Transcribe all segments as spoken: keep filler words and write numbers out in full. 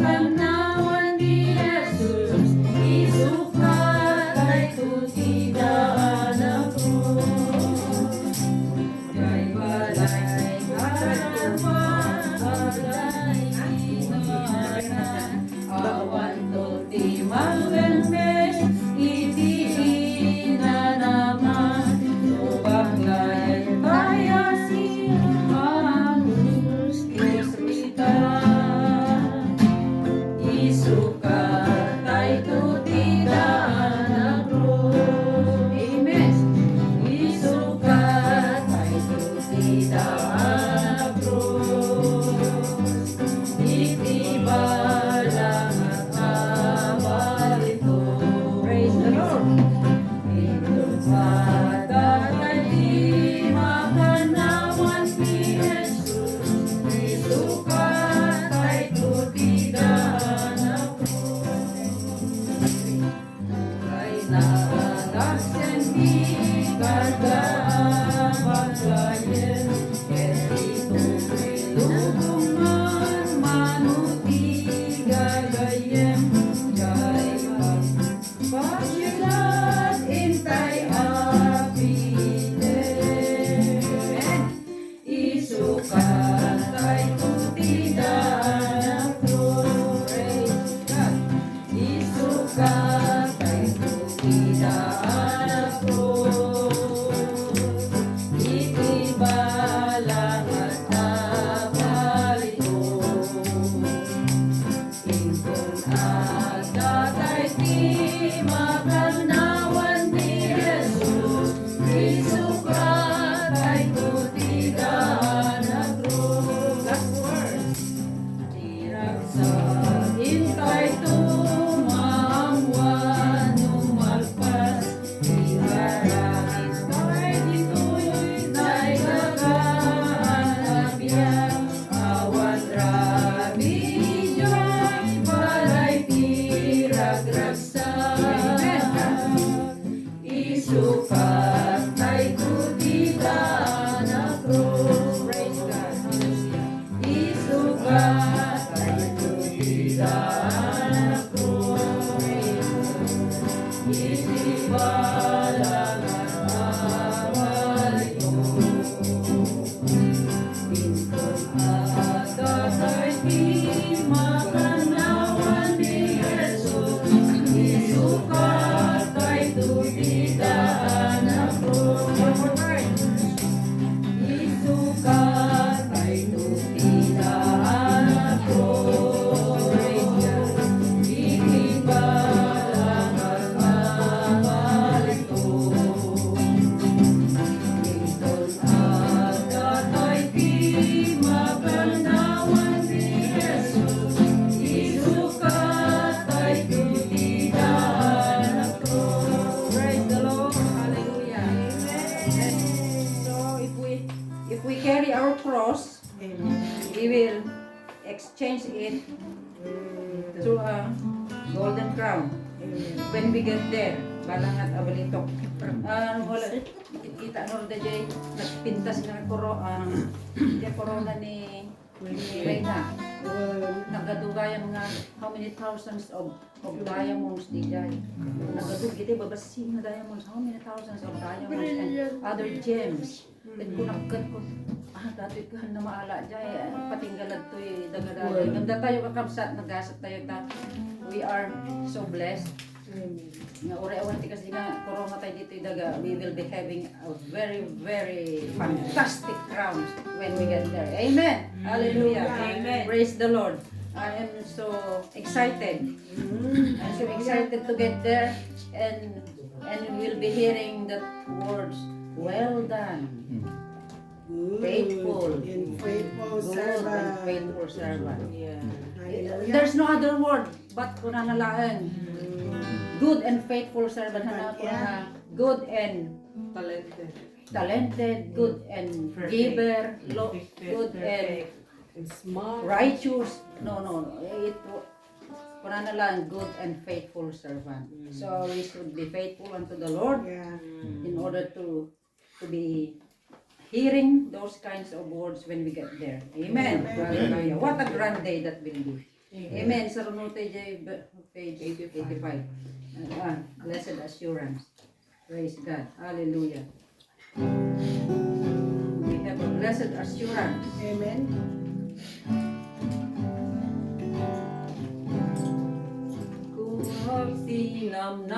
Kannawan ni Jesus, isuka daytoy ti daan a krus. Jay balay a kadakuada, awanto ti mangngengngeg iti inanaman, no baklayen tayo si Angus Espiritu. Isukat tayo ti daan a krus. Amen. Isukat tayo ti daan a krus. Iti balangat a barko. Praise the Lord. Inton adda tayo ti makannawan ni Jesus, isukat tayo ti daan a krus. Uray nagagsen ti karga a paglayen, ket ditoy lubong man mano ti gagayyem, jay pag- Pasyudad intay a pite. Amen. Isukat tayo ti daan a krus. Praise God. Isukat tayo ti daan a krus. Iti balangat a barko. Inton adda tayo ti makannawan ni Jesus, isukat tayo ti daan a krus. Last verse. Ti ragsak intay tumaamwan no malpas, ti aramid tayo ditoy naigagaan a biag. Awan rabii diay balay ti ragragsak. Isukat tayo ti daan a krus. Praise God. Isukat tayo ti daan a krus. Iti balangat a barko. Inton adda tayo ti makannawan ni Jesus, isukat tayo ti daan a krus. Isukat tayo ti daan a krus. Iti balangat a barko. Inton adda tayo ti makannawan ni Jesus, isukat tayo ti daan a krus. Praise the Lord. Hallelujah. Amen. So, if we, if we carry our cross, Amen. We will exchange it to a golden crown. Amen. When we get there, balangat a balitok. Ah, wala, kita no da jay nagpintas nga koro-, ah, jay korona ni, ni Reyna. Nagadu gayam nga how many thousands of, of diamonds di jay. Nagadu giti babassit nga diamonds, how many thousands of diamonds and other gems. Ket kunakket ko, ah, datoy ket maala jay, ah, patinggalan toy daga-daga. Ngem datayo kakabsat, nagasat tayo ta. We are so blessed. Amen. Nga uray awan ti kasdi nga korona tayo ditoy daga, we will be having a very, very fantastic crowns when we get there. Amen. Hallelujah. Amen. Praise the Lord. I am so excited. I'm so excited to get there and, and we'll be hearing the words, "Well done, good and faithful servant." Yeah. Hallelujah. There's no other word but kunana laeng. Good and faithful servant. Hana, yeah, kunana, good and talented, good and giver, lo-, good and righteous. No, no, no. It wa-, kunana lang, good and faithful servant. So, we should be faithful unto the Lord in order to, to be hearing those kinds of words when we get there. Amen. Amen. Hallelujah. What a grand day that will be. Amen. Saruno tayo, page eighty-five. Ah, blessed assurance. Praise God. Hallelujah. We have a blessed assurance. Amen. Kunak tinamnama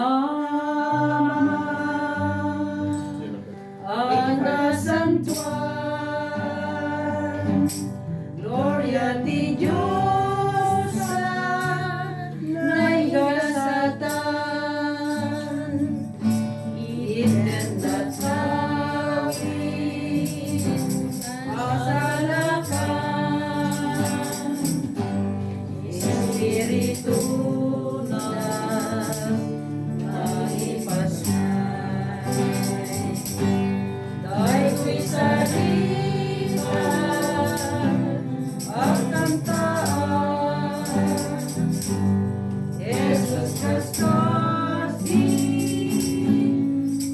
a nasantuan, gloria ti Dios a naigasatan. Iten datawi a salakan, Espirituna maipasngay. Daytoy sarita, agkantaan. Jesus, kaskas di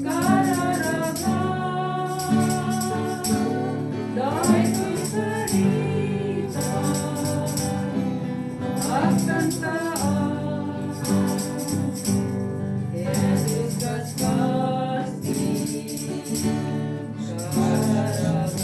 kararagan. Daytoy sarita, agkantaan. Jesus, kaskas di kararagan.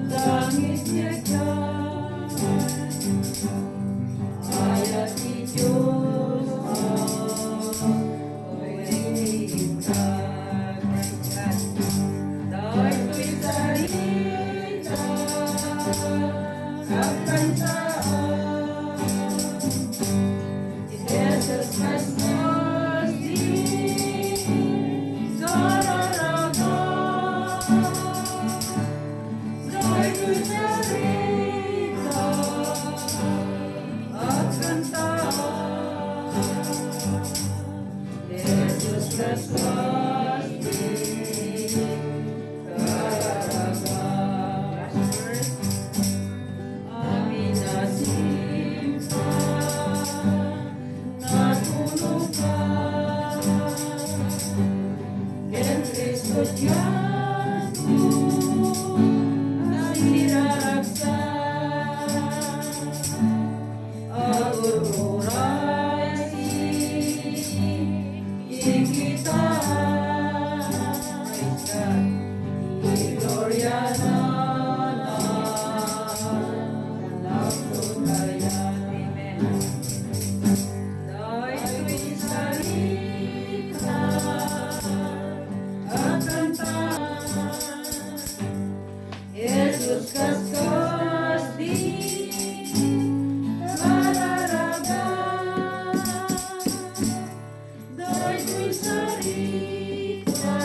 Langit nga ayat ti Dios. Daytoy sarita, agkantaan. Jesus, kaskas di kararagan. Daytoy sarita, agkantaan. Jesus, kaskas di kararagan. Amin a simpa, natuloka. Ken Cristo dianto a siraragsak. Agur-uray ti kikita. Ti gloriana. Amen. Daytoy sarita, agkantaan. Jesus, kaskas di kararagan. Daytoy sarita,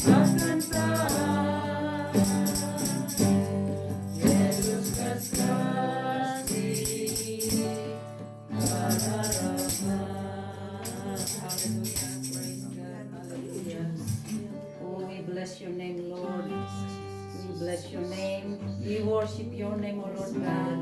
agkantaan. Jesus, kaskas di kararagan. Hallelujah. Praise God. Hallelujah. Oh, we bless your name, Lord. We bless your name. We worship your name, O Lord God.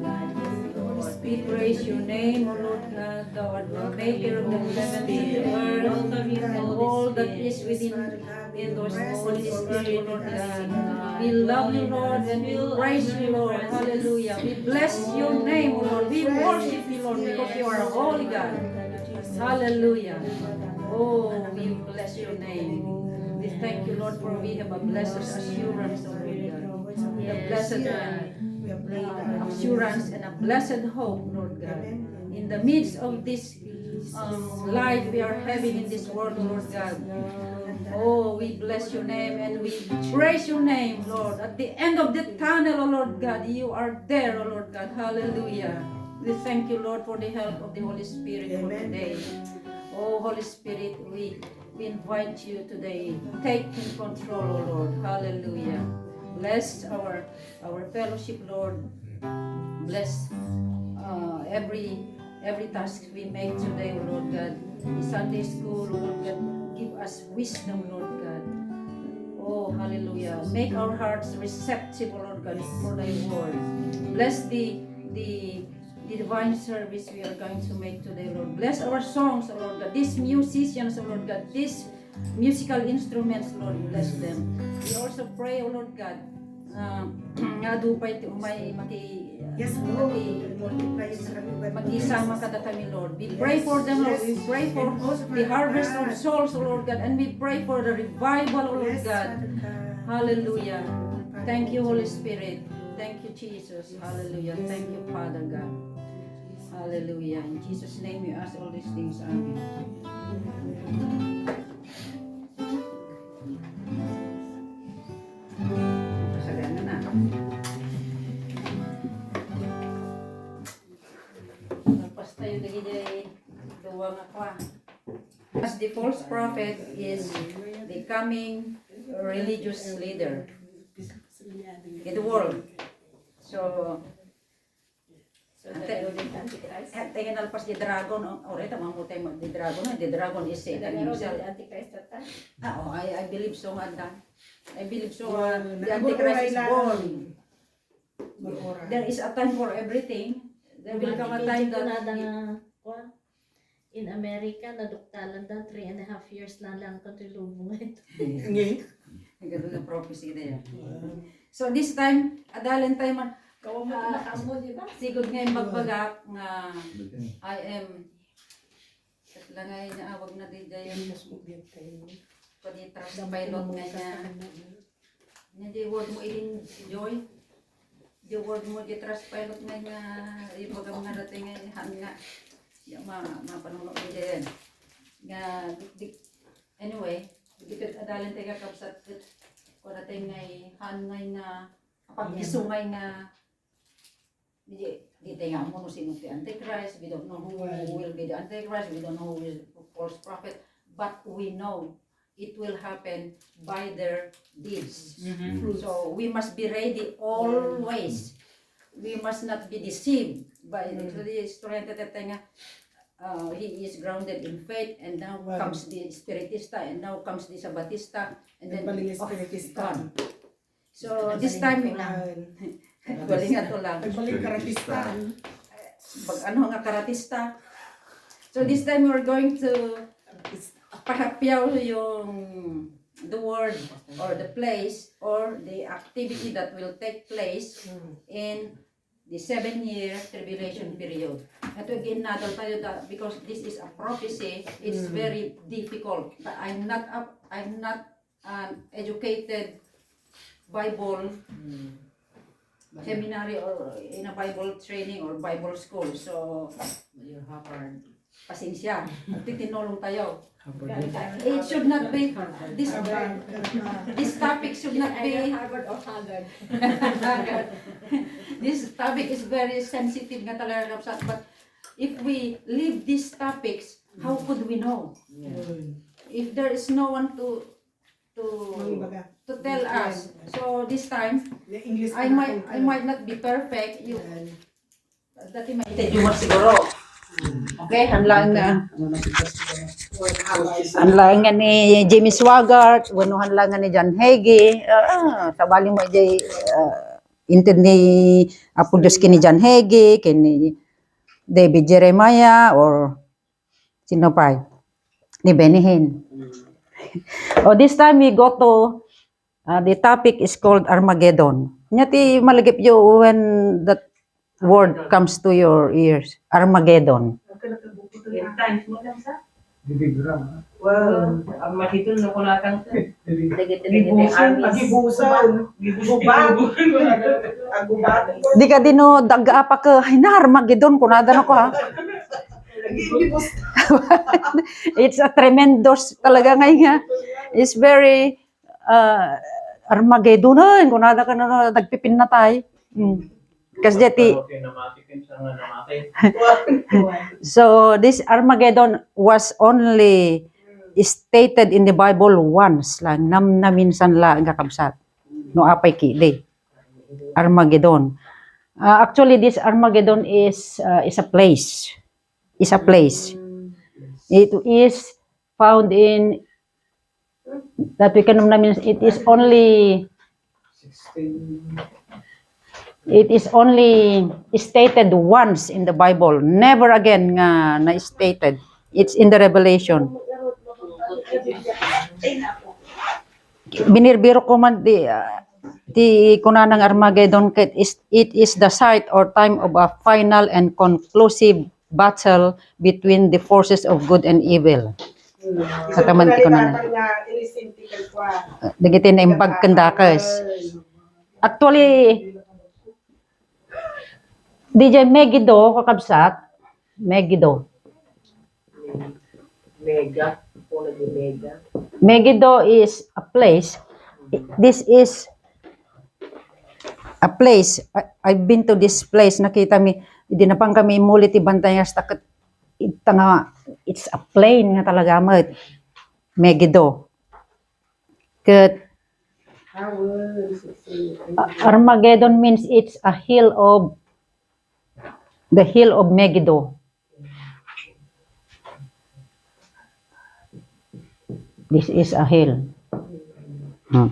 We praise your name, O Lord God, thou art the maker of the heavens and the earth and all that is within, in those, Holy Spirit, O Lord God. We love you, Lord, and we praise you, Lord. Hallelujah. We bless your name, O Lord. We worship you, Lord, because you are a holy God. Hallelujah. Oh, we bless your name. We thank you, Lord, for we have a blessed assurance, O Lord God. The blessed, uh, assurance and a blessed hope, Lord God. In the midst of this, um, life we are having in this world, Lord God. Oh, we bless your name and we praise your name, Lord. At the end of the tunnel, O Lord God, you are there, O Lord God. Hallelujah. We thank you, Lord, for the help of the Holy Spirit for today. Oh, Holy Spirit, we, we invite you today. Take in control, O Lord. Hallelujah. Bless our, our fellowship, Lord. Bless, uh, every, every task we make today, O Lord God. In Sunday school, O Lord God, Give us wisdom, Lord God. Oh, hallelujah. Make our hearts receptive, O Lord God, for thy word. Bless the, the, the divine service we are going to make today, Lord. Bless our songs, O Lord God. These musicians, O Lord God. These musical instruments, Lord, bless them. We also pray, O Lord God, uh, nga adu pay ti umay mati-, Yes, Lord. Mati-, multiply yung kami, makisama kadakami, Lord. We pray for them, Lord. We pray for the harvest of souls, O Lord God. And we pray for the revival, O Lord God. Hallelujah. Thank you, Holy Spirit. Thank you, Jesus. Hallelujah. Thank you, Father God. Hallelujah. In Jesus' name we ask all these things. Amen. Pasagana na. Basta yung naging dua nga kwa. As the false prophet is becoming a religious leader in the world. So, so ante, ante nga nalpas di dragon, oh, alright, ang mga tayo di dragon, eh, the dragon is Satan himself. Antichrist ata? Ah, oh, I, I believe so nga, dan. I believe so nga, the Antichrist is born. There is a time for everything. There will come a time that kunada nga, kwa, in America, naduktalan da, three and a half years na lang kung lubong ito. Nge? Ang ganda ng prophecy na yan. So this time, adalen tayo man, kawan mo, ah, makaammo, di ba? Sigod nga yung bagbagak nga, I am, ket langay nga awag na di dayon. Mas mo biyak kayo. Pwede trust pilot nga niya. Nya di word mo idin, Joy. Di word mo di trust pilot nga, nga ibagam nga dati nga han nga. Ya, ma, mapanunot mo diyan. Nga, di, di, anyway, di ket adalen tayo kakabsat ket. Kung dati nga, han nga nga, pag-isungay nga, Di, di tayo nga ammo no sino ti Antichrist. We don't know who will be the Antichrist. We don't know who will false prophet. But we know it will happen by their deeds. So we must be ready always. We must not be deceived by, so the story nga, uh, he is grounded in faith, and now comes the Spiritista, and now comes the Sabatista, and then, oh, gone. So, this time, nagbaling ato lang. Nagbaling karatista. Pag ano nga karatista. So, this time we're going to pahapiaw yung the word or the place or the activity that will take place in the seven-year tribulation period. Ito, ginadal tayo da, because this is a prophecy, it's very difficult. But I'm not up, I'm not an educated Bible seminary or in a Bible training or Bible school. So, pasensya. Titinulong tayo. It should not be, this, this topic should not be, this topic is very sensitive nga talaga, but if we leave these topics, how could we know? If there is no one to to to tell us. So this time, I might, I might not be perfect. You, dati may interview mo siguro. Okay, hanlaan na. Hanlaan nga ni Jimmy Swaggart, wenno hanlaan nga ni John Hagee. Ah, sabali mo jay, ah, inted ni Apo Dios ken ni John Hagee, ken ni David Jeremiah, or sino pay? Ni Benny Hinn. Oh, this time we go to, uh, the topic is called Armageddon. Nya ti malagipyo when that word comes to your ears, Armageddon. End times mo lang sa? Wow, Armageddon no kunatang sa. Dagiti, dagiti armies. Gibusan, gibusan. Agubad. Di ka di no, daga pa ka, "Ay na, Armageddon," kunada no ko, ha? It's a tremendous talaga nga, nga. It's very, uh, Armageddon, eh, kunada ka na, nagpipinnatay. Mm. Kas diay ti, so, this Armageddon was only stated in the Bible once lang, namnaminsan lang, kakabsat. No apay kidi. Armageddon. Uh, actually, this Armageddon is, uh, is a place. Is a place. It is found in That we can means it is only it is only stated once in the Bible. Never again nga na-stated. It's in the Revelation. Binirbiro ko man di, ah, ti kunanang Armageddon ket is, it is the site or time of a final and conclusive battle between the forces of good and evil. Kataman ti kunana. Dagiti naimbag ken dakes. Actually, D J Megiddo, kakabsat, Megiddo. Mega. Una di mega. Megiddo is a place. This is a place. I, I've been to this place. Nakita mi, di na pang kami muli ti bantay nga ket ita nga, it's a plain nga talaga met. Megiddo. Ket, uh, Armageddon means it's a hill of, the hill of Megiddo. This is a hill. Hmm.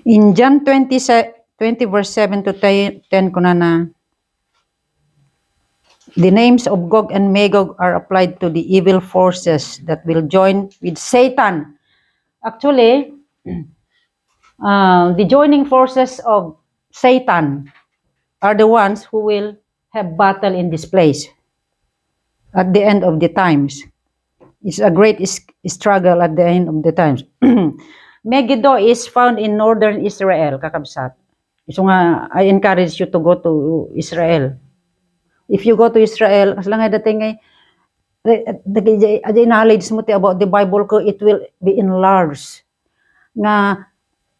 In John twenty, se-, twenty verse seven to ten, ten, kunana, the names of Gog and Magog are applied to the evil forces that will join with Satan. Actually, uh, the joining forces of Satan are the ones who will have battle in this place at the end of the times. It's a great is-, struggle at the end of the times. Megiddo is found in northern Israel, kakabsat. So nga, I encourage you to go to Israel. If you go to Israel, kas lang nga dating ngay, eh, dagi-, adi knowledge mo ti about the Bible ko, it will be enlarged. Nga,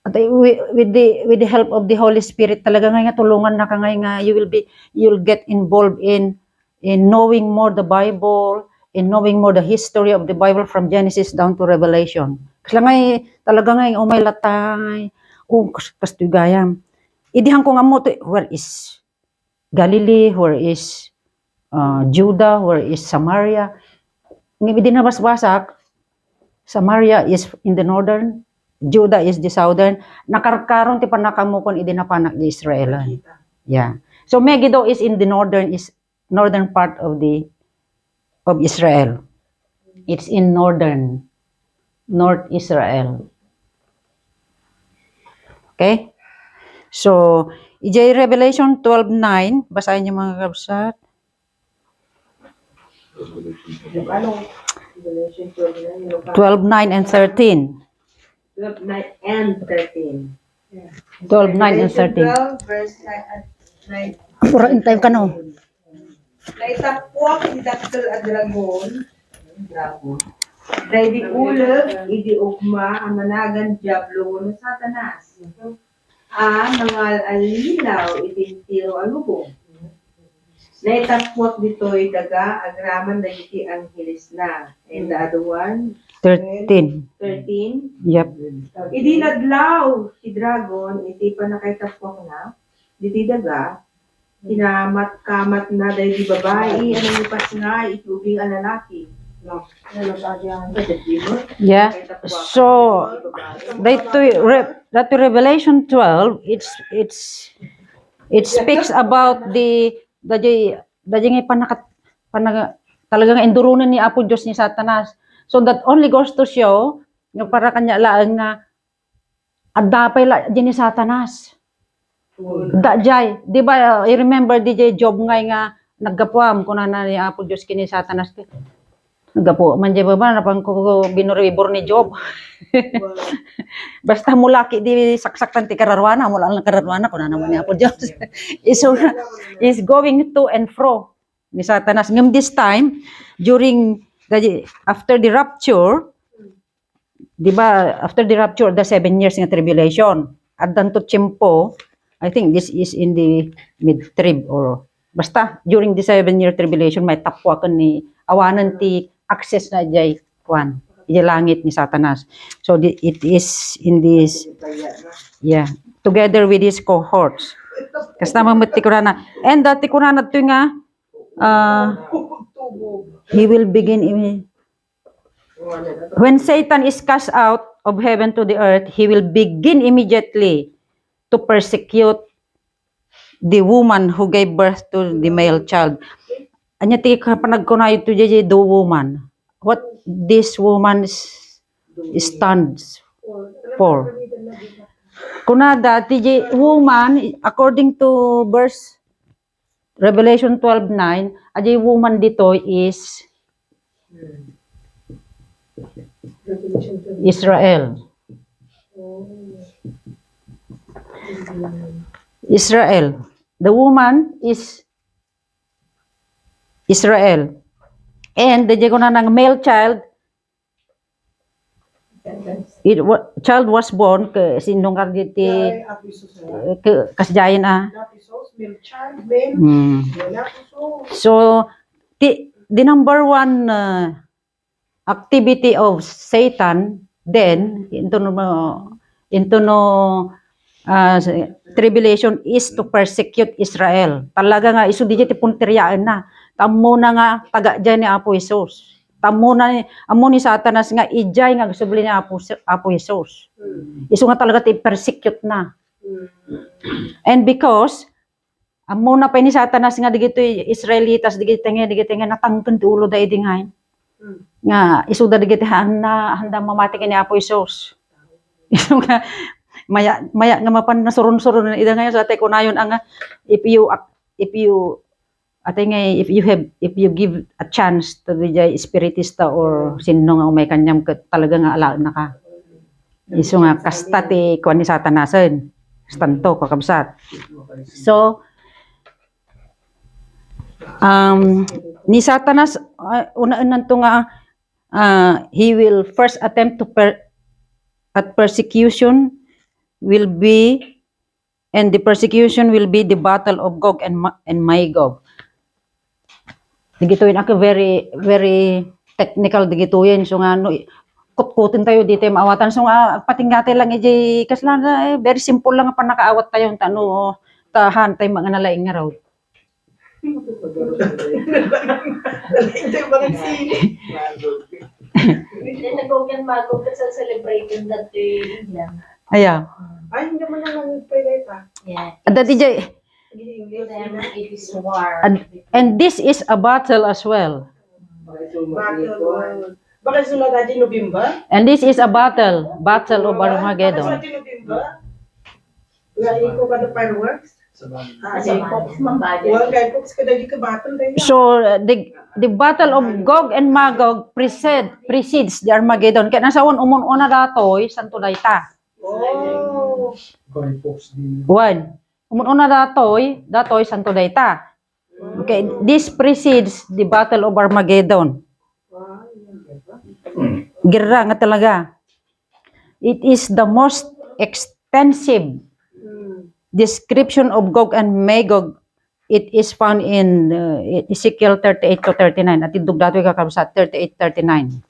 at, eh, wi-, with the, with the help of the Holy Spirit, talaga ngay nga tulungan na ka ngay nga you will be, you'll get involved in, in knowing more the Bible, in knowing more the history of the Bible from Genesis down to Revelation. Kasi ngay, talaga ngay, umay latay, oh, kas-, kastoy gayam. Idi hangko nga mo to, where is Galilee, where is, uh, Judah, where is Samaria? Ngem idi nabasbasak, Samaria is in the northern, Judah is the southern. Nakarkaron ti pannakaammokan idi napanak di Israel. Yeah. So Megiddo is in the northern, is northern part of the, of Israel. It's in northern, North Israel. Okay? So, ijay Revelation twelve nine, basahin niyo, mga kabsat. Ano? Revelation twelve nine, ano pa? Twelve nine and thirteen. Twelve nine and thirteen. Yeah. Twelve nine and thirteen. Revelation twelve, verse nine and nine. Pura intay ka, no? Naitapuak ti dakkel a dragon, dragon. Daydi ulep idi ugma a managan Diablo wenno Satanas. A mangal-allilaw iti entero a lubong. Naitapuak ditoy daga agraman dagiti anghelesna. And the other one? Thirteen. Thirteen? Yep. Idi nadlaw ti dragon iti pannakaitapuakna ditoy daga, kinamatkamatna daydi babai a nangipasngay iti ubing a lalaki. Yeah. So, daytoy Re-, daytoy Revelation twelve, it's, it's, it speaks about the, the, the, the panakat-, panaga-, talaga nga induronen ni Apo Dios ni Satanas. So, that only goes to show nga para kanya laeng nga adda pay la, di ni Satanas. Daydiay, di ba, uh, I remember di jay Job ngay nga, "Naggapuam," kunana ni Apo Dios ken ni Satanas. "Naggapu man jay baba, napan ko binuribor ni Job." Basta mulaki di saksaktan ti kararuana, mula lang kararuana, kunana man ni Apo Dios. Is, is going to and fro ni Satanas. Ngem this time, during the, after the rapture, di ba, after the rapture, the seven years nga tribulation, addanto tiempo, I think this is in the mid-trib or basta during the seven-year tribulation, maitapuaken ni, awanen ti access na jay, kuan, jay langit ni Satanas. So, the, it is in this, yeah, together with his cohorts. Kasta man met ti kunana. And, uh, ti kunana to nga, uh, he will begin in When Satan is cast out, of heaven to the earth, he will begin immediately to persecute the woman who gave birth to the male child. Ania ti panagkunayo to diay the woman? What this woman s-, stands for? Kunada, ti woman, according to verse Revelation twelve nine, a diay woman ditoy is Israel. Israel. The woman is Israel. And the kunana nga male child, it wa-, child was born, ket sino nga diti, eh, ket kasdiay a. Hmm. So, ti, the number one, uh, activity of Satan then into no, into no, ah, tribulation is to persecute Israel. Talaga nga isu diay ti punteriaenna. Ta ammona nga taga diay ni Apo Jesus. Ta ammona, ammo ni Satanas nga idiay nga agsubli ni Apo, Apo Jesus. Isu nga talaga ti persecute na. And because ammona pay ni Satanas nga dagitoy Israelitas, dagitoy nga, dagitoy nga natangken ti uloda idi ngay. Hmm. Nga isuda dagiti haanda, haanda mamati ken ni Apo Jesus. Isu nga, maya, maya nga mapan nasuron-suron ida ngay, sa tay kunayon, a nga, if you ac-, if you, atay ngay, if you have, if you give a chance to the espiritista or sino nga umay kaniam, ket talaga nga alaenna ka. Isu nga, kasta ti kuan ni Satanasen. Kastanto, kakabsat. So, um, ni Satanas, ah, unaennanto nga, ah, he will first attempt to per-, at persecution will be, and the persecution will be the battle of Gog and Ma-, and Magog. Dagitoyen, ako, very, very technical dagitoyen. So nga, no, i-, kutkutten tayo, di tayo maawatan. So nga, agpatingga tayo lang, iti, kasla na, eh, very simple lang ang panakaawat tayo, ta no, ta haan tayo mga nalaing nga raw. Nalaing tayo mga sili. Then, nag-open bago ka sa celebrating that day, yan. Aya. Ay, hindi mo na nangagpay, Leta. Yeah. Dati jay, English, Them, it is war. And, and this is a battle as well. Battle war. Baka sila dati November? And this is a battle, battle of Armageddon. Baka sa November? Nga iko ka the fireworks? Ah, Sa sige. Fox, mambali. Well, kay Fox ka dati ka battle tayo. So, uh, the, the battle of Gog and Magog precede, precedes the Armageddon. Kaya nasa un-, umun-una datoy, santo dayta. Oh. One. Umun-una datoy, datoy santo dayta. Okay, this precedes the Battle of Armageddon. Gerra nga talaga. It is the most extensive description of Gog and Magog. It is found in, uh, Ezekiel thirty-eight to thirty-nine. At idugdato ka kabsat, thirty-eight, thirty-nine.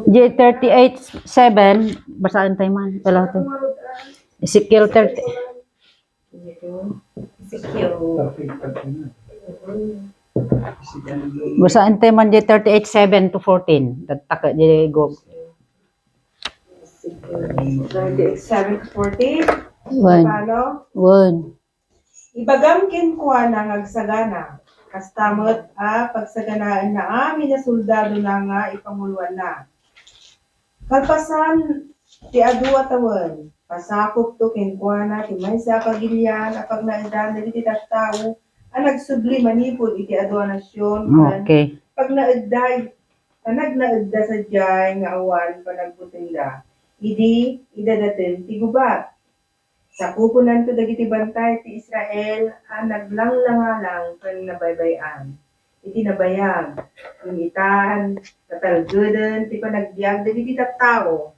J thirty-eight seven, basahin tayo man. Wala to. Ezekiel thirty. Ezekiel. Basahin tayo man J thirty-eight seven to fourteen. Datta ka, J Gog. Thirty-eight seven to fourteen. One. Paano? One. Ibagam kenkuana nga agsagana, kasta met a pagsaganaenna amin a soldadona nga ipanguloanna. Kalpasan ti adu a tawen, pasakopto kenkuana ti maysa a pagilian a pagnaedan dagiti tattao a nagsubli manipud iti adu a nasion ken Okay. pagnaedda, panagnaedda sadiay nga awan panagbutengda idi idadaten ti gubat. Sakuponanto dagiti bantay ti Israel a naglanglangalang ken nabaybay-an iti nabayag, ngem itan, tatalgeden ti panagbiag dagiti tattao.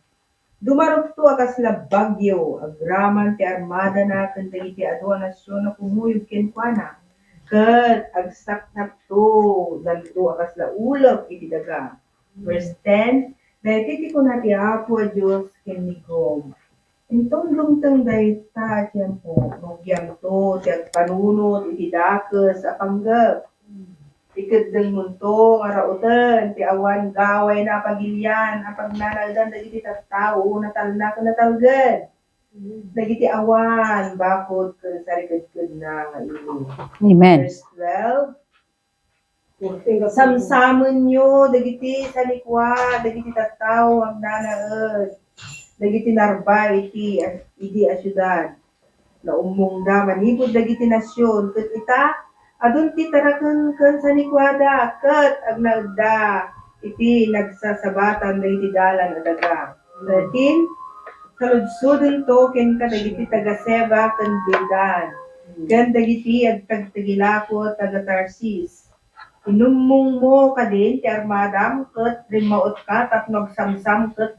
Dumarupto a kasla bagyo agraman ti armadana ken dagiti adu a nasion a kumuyog kenkuana, ket agsaknapto danto a kasla ulep iti daga. Verse ten, daytoy ti kuna ti Apo a Dios ken ni Gog, Inton dumteng dayta a tiempo, rugiamto ti agpanunot iti dakes a panggep. Ikeddengmonto nga rauten ti awan gawayna a pagilian a pagnanaedan dagiti tattao, natalna ken natalgen dagiti awan bakud ken sarikedkedna nga ili. Amen. Verse twelve, samsamenyo dagiti sanikua, dagiti tattao nga agnanaed dagiti narbay iti, idi a siudad. Naummongda manipud dagiti nasion, ket ita, adun ti taraken ken sanikuada, ket agnaedda iti nagsasabatan dagiti dalan a daga. Thirteen, saludsodento kenka dagiti taga-Seba ken Dedan, ken dagiti agtagtagilako taga-Tarsis. Inummongmo kadin ti armadam, ket rimmaotka tapno agsamsam ket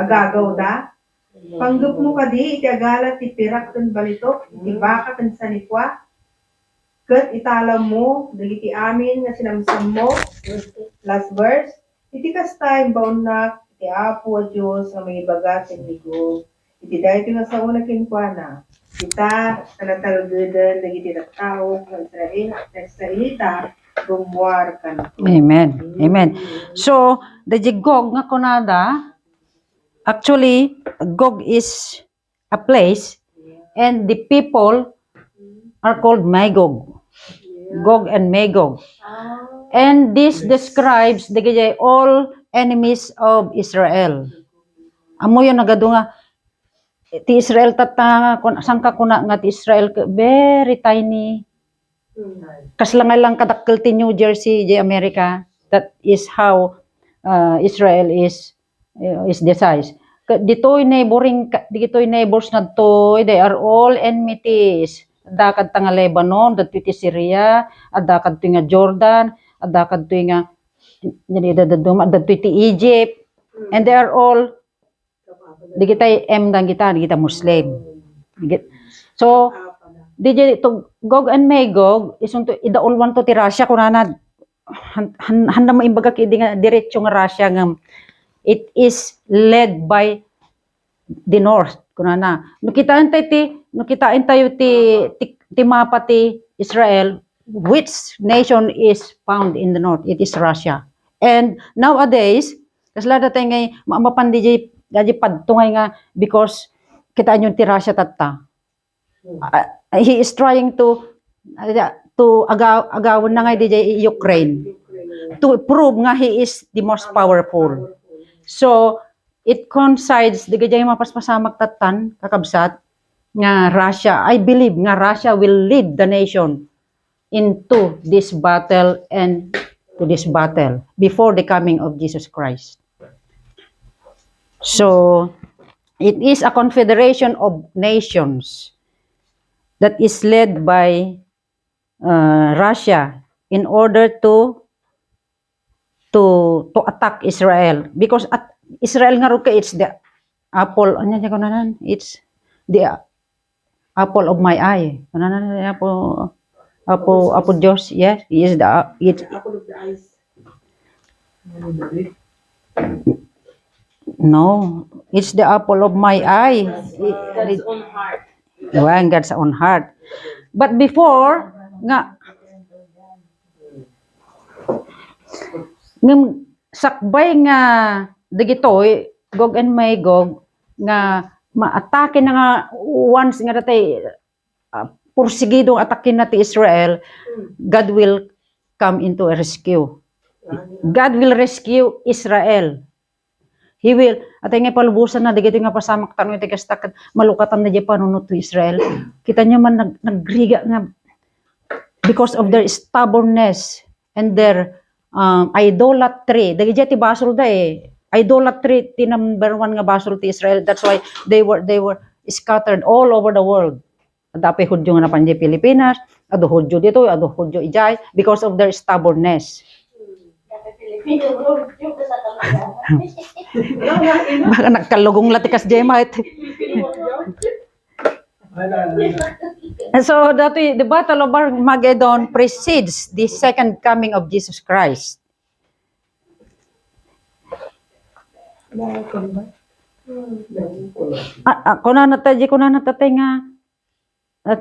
agagawda? Panggepmo kadi iti agala ti pirak ken balitok, iti baka ken sanikua, ket italawmo dagiti amin nga sinamsammo? Last verse, iti kasta, imbaonnak iti Apo a Dios nga mangibaga ken ni Gog iti daytoy nga sao nga kenkuana. Ita, ta natalgeden dagiti tattao nga Israel, nga Israelita, rummuar kaniak. Amen. Amen. So, daydi Gog nga kunada, actually, Gog is a place, and the people are called Magog. Gog and Magog. And this describes dagiti all enemies of Israel. Ammoyo nagadu nga ti Israel tatta, kun-, sangka kuna nga ti Israel ke-, very tiny. Kasla nga lang kadakkel ti New Jersey, di America. That is how, uh, Israel is, uh, is the size. Ka-, ditoy neighboring ka-, ditoy neighbors nadtoy, they are all enmities. Adda kadta nga Lebanon, dadtoy ti Syria, adda kadtoy nga Jordan, adda kadtoy nga, jadi, dadaduma, dadtoy ti Egypt. And they are all Dagitay M dagita, dagita Muslim. Dagit-, so, di, di, to, Gog and Magog, isunto, idaulwanto ti Russia, kunana, han, han, han na maimbagak idi nga diretso nga Russia ngem it is led by the north, kunana. No kitaentayo ti, no kitaentayo ti, ti, ti mapa ti Israel, which nation is found in the north? It is Russia. And nowadays, kasla datay ngay ma-, mapan di jay, di jay padto ngay nga, because kitaenyo ti Russia tatta. Ah, he is trying to, ah, to aga-, agawen na ngay di jay Ukraine to prove nga he is the most powerful. So, it coincides, di jay mapaspasamak tattan, kakabsat, nga Russia, I believe nga Russia will lead the nation into this battle and to this battle before the coming of Jesus Christ. So, it is a confederation of nations that is led by, uh, Russia in order to, to, to attack Israel. Because at Israel nga ruka, it's the apple, ano niya kunanan? It's the apple of my eye. Ano na, Apo, Apo, Apo Diyos, yes, he is the, it's, apple of the eyes. No, it's the apple of my eye. God's own heart. Well, God's own heart. But before, nga, ngem sakbay nga dagitoy, Gog and Magog, nga maatake na nga once nga datay, ah, pursigido nga atake na ti Israel, God will come into a rescue. God will rescue Israel. He will, atay nga palubosan na dagitoy nga pasamak tano iti kasta ket malukatan na di panunot to Israel. Kita niyo man nag-, nagriga nga because of their stubbornness and their, um, idolatry. Dagiti ti basol da eh. Idolatry ti number one nga basol ti Israel. That's why they were, they were scattered all over the world. Adda pay Judio nga napan di Pilipinas, adu Judio ditoy, adu Judio idiay, because of their stubbornness. Baka nagkalugong la ti kas Gemma, eh. And so, dati, the battle of Armageddon precedes the second coming of Jesus Christ. Ah, ah, kunana ta, di kunana ta, tay nga,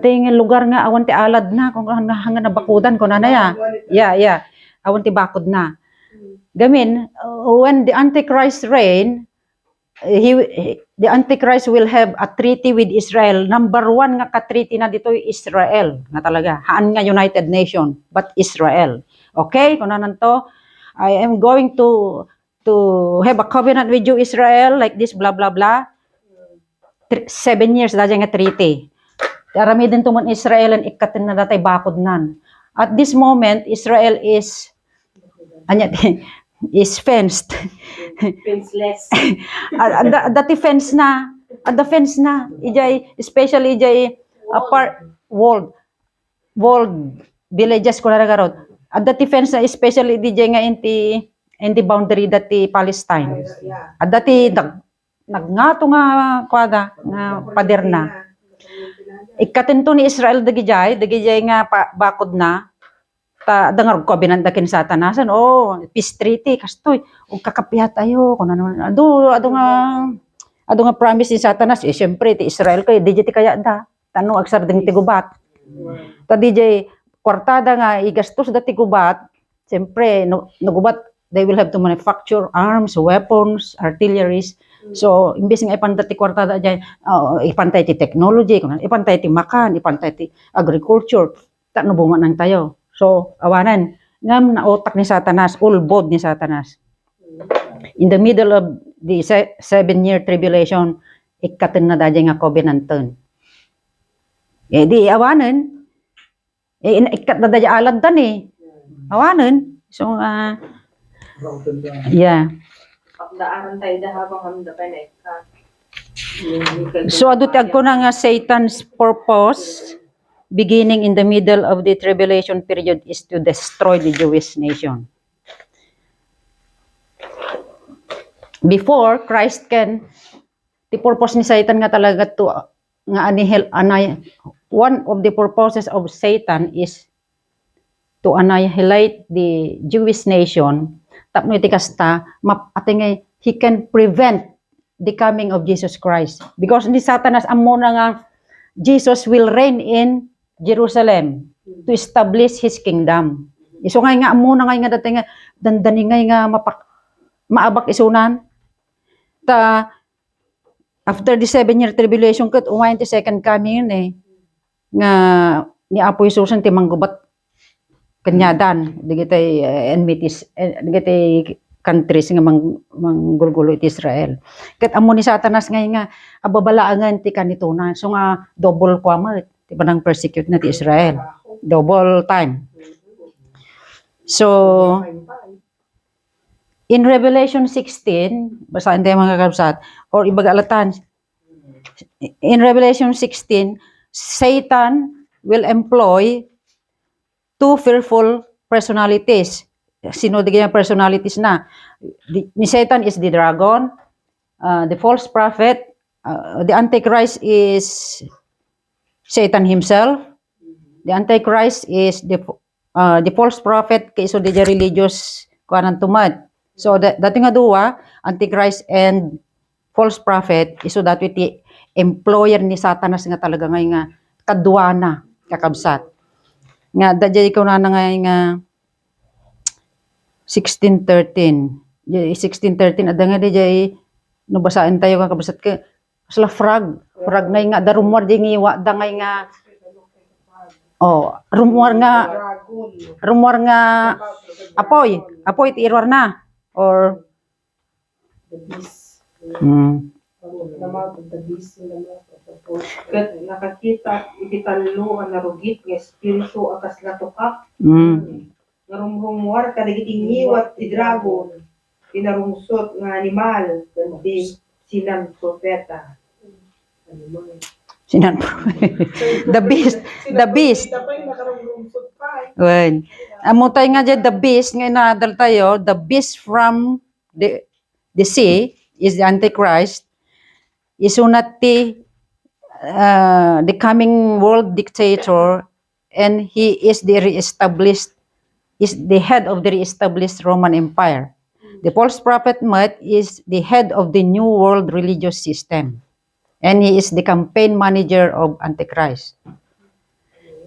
tay nga lugar nga awan ti alad na, kung nga, nga nabakudan, kunana ya. Yeah, yeah. awan ti bakodna. Gamin, uh, when the Antichrist reign, he, he- the Antichrist will have a treaty with Israel. Number one nga ka-treaty na ditoy Israel nga talaga. Haan nga United Nation, but Israel. Okay? Kunananto, "I am going to to have a covenant with you, Israel," like this, blah, blah, blah. Thr- seven years daydiay nga treaty. Aramiden to man Israel and ikkaten na datay bakodnan. At this moment, Israel is, anya, is fenced. Fenceless. Adda, adda ti fence na. Adda fence na. Ijay, especially ijay, a part, walled. Walled villages, kuna garud. Adda ti fence na, especially daydiay nga inti, inti boundary dati Palestine. Adda ti nag, nagngato nga kuada, nga pader na. Ikkaten to ni Israel dagijay, dagijay nga pa, bakodna. Ta, adda nga covenant da ken Satanas, ano, oh, peace treaty, kastoy, ug kakapiat ayo, kunana, adu, adu nga, adu nga promise ni Satanas, eh, siyempre, ti Israel kay, daydiay ti kayatda, tano agsardeng ti gubat. Ta, daydiay, kuartada nga igastos da ti gubat, siyempre, no, no gubat, they will have to manufacture arms, weapons, artilleries. So, imbes nga ipanta ti kuartada dyan, ah, ipantay ti technology, kunana, ipantay ti makan, ipantay ti agriculture. Ta no bumanang tayo. So, awanen, ngem nautak ni Satanas, ulbod ni Satanas. In the middle of the se-, seven-year tribulation, ikkaten na daydiay nga covenanten. Eh, di awanen, eh, in-, ikkat na daydiay aladdan eh. Awanen. So, ah, yeah. Pagdaanan tayo da habang hamda pa na ikka. So, adu ti agkuna nga Satan's purpose, beginning in the middle of the tribulation period, is to destroy the Jewish nation. Before, Christ can, ti purpose ni Satan nga talaga to, nga annihil-, anni-, one of the purposes of Satan is to annihilate the Jewish nation, tapno iti kasta, map-, ati nga, he can prevent the coming of Jesus Christ. Because ni Satanas, ammona nga Jesus will reign in Jerusalem to establish his kingdom. Isu nga, nga ammona nga, nga dati nga, dandani nga, nga mapak-, maabak isunan. Ta, after the seven-year tribulation, ket umayen ti second coming yun eh. Nga ni Apo Jesus ti manggubat kaniadan, dagiti, eh, enmities, eh, dagiti countries nga mang-, manggulgulo iti Israel. Ket ammo ni Satanas nga, nga ababalaangan ti kanituna. So nga double kua met ti panang persecute na ti Israel. Double time. So, in Revelation sixteen, basaen tayo, mga kakabsat, or ibaga alatan, in Revelation sixteen, Satan will employ two fearful personalities. Sino di kaya personalities na? Di, ni Satan is the dragon, uh, the false prophet, uh, the Antichrist is Satan himself. The Antichrist is the, uh, the false prophet, kay isu di religious kuanan tumat. So, da-, dati nga dua, Antichrist and false prophet, isu dati ti employer ni Satanas nga talaga ngay nga kaduana, kakabsat. Nga, da jay kunana ngay nga sixteen thirteen. Jay sixteen thirteen, adda nga di jay, no, basaen tayo, kakabsat, ka, kasla frog. Frog ngay nga, da rummuar di ngiwa, da ngay nga, oh, rummuar nga, rummuar nga, apoy, apoy ti iruar na. Or, The beast. Hmm. The mouth of the beast in the mouth of the fourth. Ket nakakita iti tallo a narugit nga espiritu a kasla tukak Hmm. nga rumrummuar kadagiti ngiwat ti dragon, ti narungsot nga animal, ken ti sinan profeta. Animal. Sinan the beast, the beast. Kita pa yung nakarungsot pa eh. Wen. Ammo tay nga dyan, the beast nga inadal tayo, the beast from the, the sea is the Antichrist. Isu na ti, uh, the coming world dictator, and he is the re-established, is the head of the re-established Roman Empire. The false prophet met is the head of the new world religious system. And he is the campaign manager of Antichrist.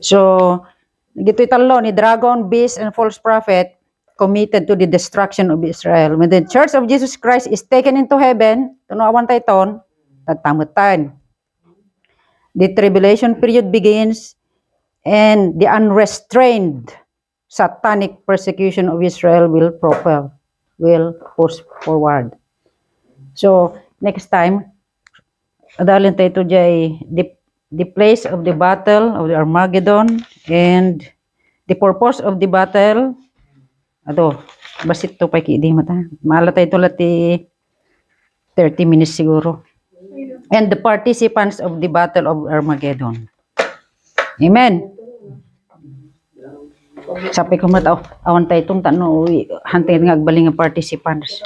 So, ditoy tallo ni dragon, beast, and false prophet, committed to the destruction of Israel. When the Church of Jesus Christ is taken into heaven, tuno awan tayton, tatta metten. The tribulation period begins and the unrestrained satanic persecution of Israel will propel, will push forward. So, next time, adalen tayo to jay the, the place of the battle of the Armageddon and the purpose of the battle. Ato, basit to pa kidi mata. Maala tayo to lati thirty minutes siguro. And the participants of the battle of Armageddon. Amen. Sabi ko mat, aw-, awan tayo itong tano, uy, hantay nga agbaling nga participants.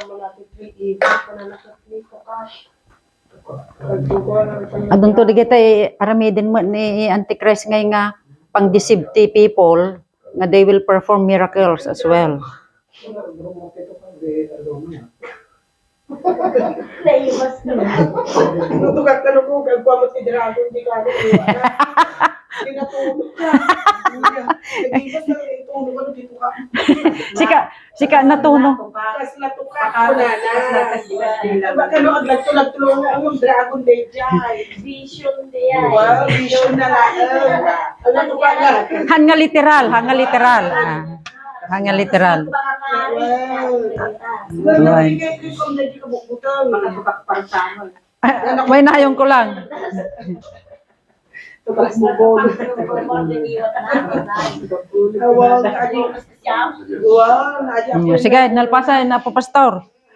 Adun to digitay aramiden mo ni Antichrist ngay nga pang-deceive ti people nga they will perform miracles as well. Naiwas na. Nutugak ka nung kung kagwa mo ti dragon, di ka ano, di ba? Di natulog ka. Naiwas na, natulog ka, di ka. Sika, sika, natulog. Kas natuka ko na na. Baka no, agladto-ladto lang ang dragon day jay. Vision day ay. Wow, vision na lang. Ano to pala? Han nga literal, han nga literal. Ah, han nga literal. Wow. Wow. Makatupak para sa amin. Ah, may nayong ko lang. Tukas mo po. Wow, adi. Wow, adi. Mm, sige, nalpasan na po, Pastor.